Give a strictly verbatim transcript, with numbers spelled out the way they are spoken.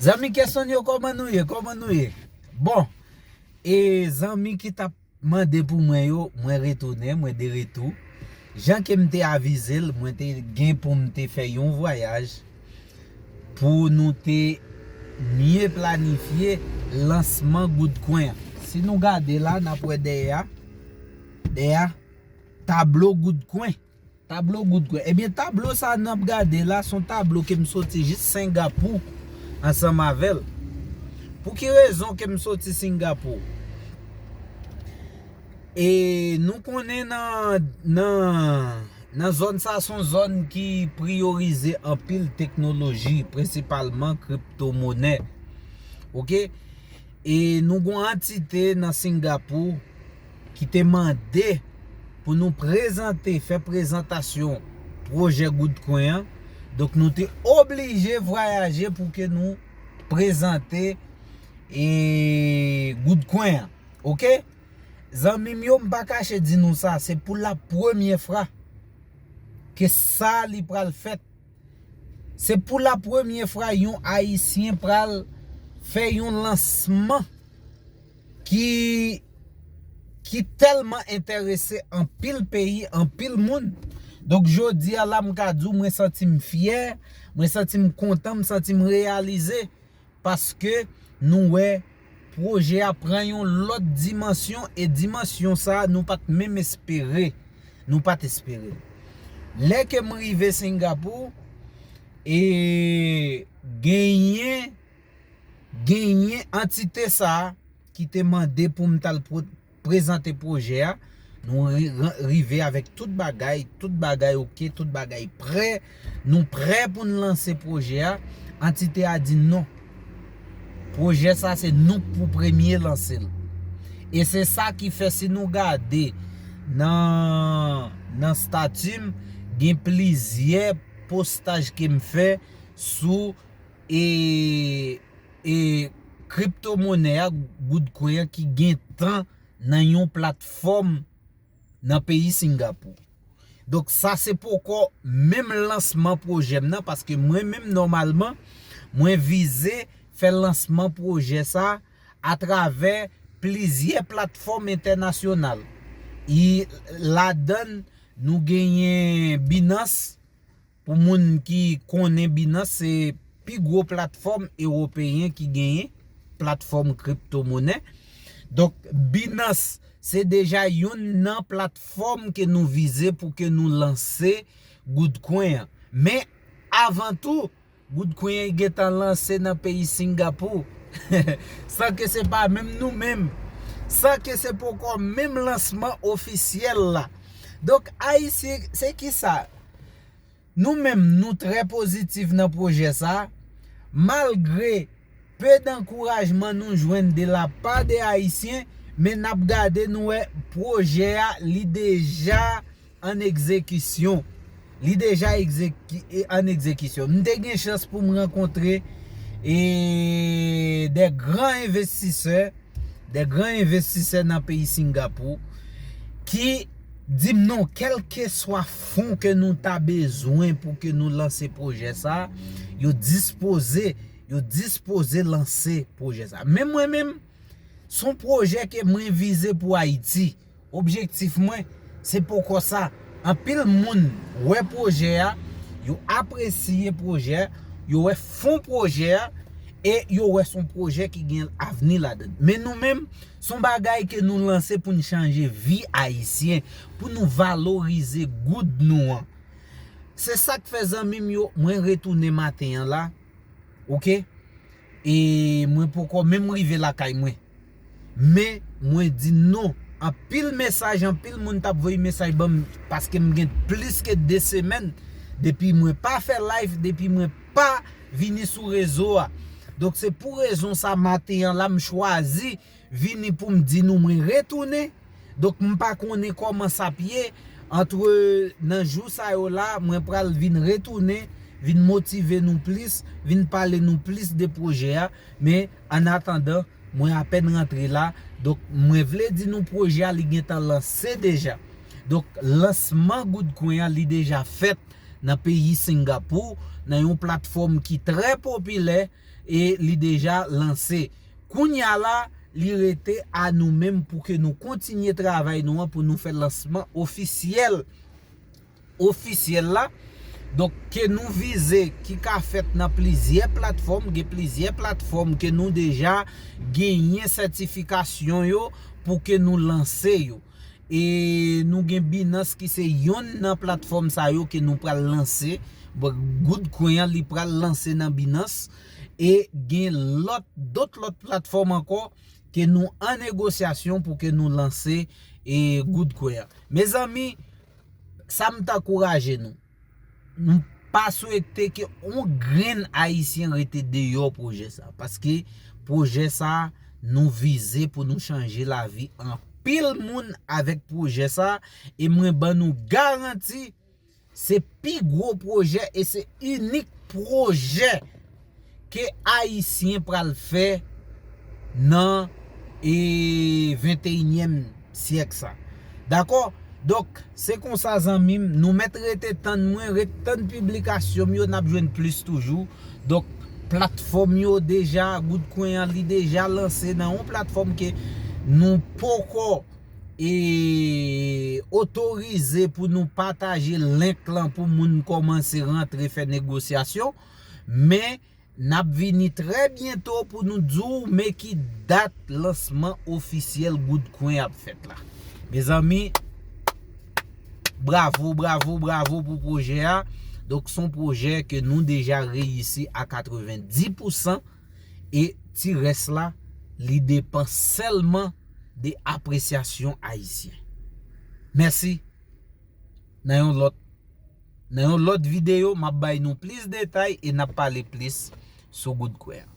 Zanmi Keston yo, kòman nou ye? Kòman nou ye? Bon, e zanmi ki t ap mande pou mwen yo, mwen retounen, mwen de retou. Jan ke m te avize l, mwen te gen pou m te fè yon vwayaj pou nou te mye planifye lansman Goudkwen an. Si nou gade la, n ap wè dèyè a, dèyè a, tablo Goudkwen. Tablo Goudkwen. Ebyen, tablo sa n ap gade la, se yon tablo ke m soti jis Sengapou ansanm avè l. Pou ki rezon ke m soti Singapou? E nou konnen nan, nan, nan zòn sa, se yon zòn ki priyorize anpil teknoloji, prensipalman kriptomonè. Oke? E nou gon antite nan Singapou ki te mande pou nou prezante, fè prezantasyon pwojè Goudkwen an. Donk, nou te oblije vwayaje pou ke nou prezante e Goudkwen an. Oke? Zanmi m yo, m pa kache di nou sa, se pou la premye fwa ke sa li pral fèt. Se pou la premye fwa yon Ayisyen pral fè yon lansman ki, ki tèlman enterese anpil peyi, anpil moun. Donk, jodi a la, m ka di w, mwen santi m fyè, mwen santi m kontan, m santi m reyalize, paske nou wè pwojè a pran yon lòt dimansyon, e dimansyon sa a, nou pa t menm espere. Nou pa t espere l. Lè ke m rive Singapou, e genyen, genyen antite sa a ki te mande pou m t al prezante pwojè a. Nou ri-, ran-, rive avèk tout bagay, tout bagay oke, tout bagay prè. Nou prè pou n lanse pwojè a. Antite a di non. Pwojè sa se nou k pou premye lanse l. E se sa ki fè si nou gade nan, nan stati m, gen plizyè postaj ke m fè sou e, e kriptomonè a, Goudkwen an ki gentan nan yon platfòm nan peyi Singapou. Donk, sa se poko menm lansman pwojè m nan, paske mwen menm, nòmalman, mwen vize fè lansman pwojè sa atravè plizyè platfòm entènasyonal. E ladan l, nou genyen Binance, pou moun ki konnen Binance, se pi gwo platfòm ewopeyen ki genyen, platfòm kriptomonè. Donk, Binance, se deja youn nan platfòm ke nou vize pou ke nou lanse Goudkwen an. Men, avan tou, Goudkwen an gentan lanse nan peyi Singapou. San ke se pa menm nou menm. San ke se poko menm lansman ofisyèl la. Donk, Ayisyen, se ki sa? Nou menm, nou trè pozitif nan pwojè sa. Malgre pe dankourajman nou jwenn de la pa de Ayisyen, men n ap gade, nou wè pwojè a, li deja an egzekisyon. Li deja egzeki-, e, an egzekisyon. M te gen chans pou m rankontre e de gran envestisè, de gran envestisè nan peyi Singapou ki di m non, kèlkeswa fon ke nou ta bezwen pou ke nou lanse pwojè sa, yo dispoze, yo dispoze lanse pwojè sa. Men mwen menm, se yon pwojè ke mwen vize pou Ayiti. Objektif mwen, se poko sa. Anpil moun wè pwojè a, yo apresye pwojè a, yo wè fon pwojè a, e yo wè se yon pwojè ki gen avni ladan l. Men nou menm, se yon bagay ke nou lanse pou n chanje vi Ayisyen, pou nou valorize goud nou an. Se sa k fè, zanmi m yo, mwen retounen maten an la, oke? E mwen poko menm rive lakay mwen. Men, mwen di non. Anpil mesaj, anpil moun t ap voye mesaj ban m, paske m gen plis ke de semèn depi mwen pa fè live, depi mwen pa vini sou rezo a. Donk, se pou rezon sa, maten an la, m chwazi vini pou m di nou mwen retounen. Donk, m pa konnen kòman sa p ye. Antre nan jou sa yo la, mwen pral vin retounen, vin motive nou plis, vin pale nou plis de pwojè a. Men, an atandan, mwen apèn rantre la. Donk, mwen vle di nou pwojè a, li gentan lanse deja. Donk, lansman Goudkwen an, li deja fèt. nan peyi Singapou, nan yon platfòm ki trè popilè, e li deja lanse. Kounye a la, li rete a nou menm pou ke nou kontinye travay nou an, pou nou fè lansman ofisyèl, ofisyèl la. Donk, ke nou vize, ki ka fèt nan plizyè platfòm, gen plizyè platfòm ke nou deja genyen sètifikasyon yo pou ke nou lanse yo. E nou gen Binance ki se yonn nan platfòm sa yo ke nou pral lanse. Bon, Goodcoin an, li pral lanse nan Binance. E gen lòt, dòt lòt platfòm ankò ke nou an negosyasyon pou ke nou lanse e Goodcoin an. Mezanmi, sa m t ankouraje nou. M pa swete ke yon grenn Ayisyen rete deyò pwojè sa. Paske pwojè sa, nou vize pou nou chanje lavi anpil moun avèk pwojè sa. E mwen ban nou garanti, se pi gwo pwojè e se inik pwojè ke Ayisyen pral fè nan e venteyinyèm syèk sa. Dakò? Donk, se konsa, zanmi m, nou mèt rete tann mwen, ret tann piblikasyon m yo, n ap jwenn plis toujou. Donk, platfòm yo deja, Goodcoin an, li deja lanse nan yon platfòm ke nou poko e otorize pou nou pataje link lan pou moun kòmanse rantre fè negosyasyon. Men, n ap vini trè byento pou nou di w men ki dat lansman ofisyèl Goodcoin ap fèt la. Mezanmi, bravo, bravo, bravo pou pwojè a. Donk, se yon pwojè ke nou deja reyisi a katrevenndis pousan. E ti rès la, li depann sèlman de apresyasyon ayisyen. Mèsi. Nan yon lòt, nan yon lòt videyo, m ap bay nou plis detay e n ap pale plis sou Goodcoin an.